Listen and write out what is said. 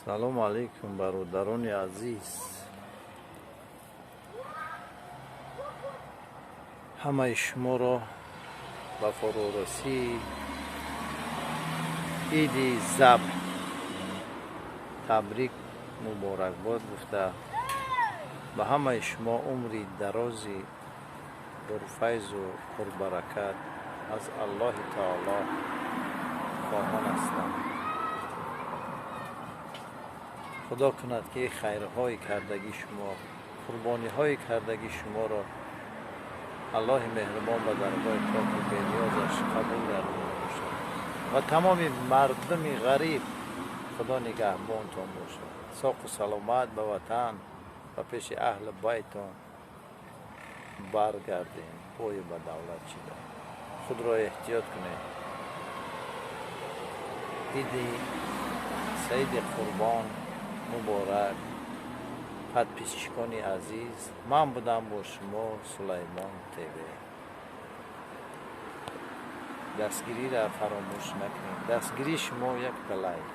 Салому алейкум, бародарони азиз. Ҳамаи шуморо ба фарорасии иди забҳ табрик, муборакбод гуфта, ба ҳамаи шумо умри дарози пурфайзу пурбаракат аз Аллоҳи таоло хоҳон ҳастам. Худо кунад, ки хайрҳои кардагии шумо, қурбониҳои кардагии шуморо Аллоҳи меҳрубон ба даргоҳи поку бениёзаш қабул гардонида бошад ва тамоми мардуми ғариб Худо нигаҳбонтон бошад. Соқу саломат ба ватан ва пеши аҳли байтон баргардем, бою ба давлат шида. Худро эҳтиёт кунед. Иди Саиди Қурбон муборак, подписчикони азиз. Ман будам бо шумо Сулаймон ТВ. Дастгириро фаромӯш накунед. Дастгирии шумо якта лайк.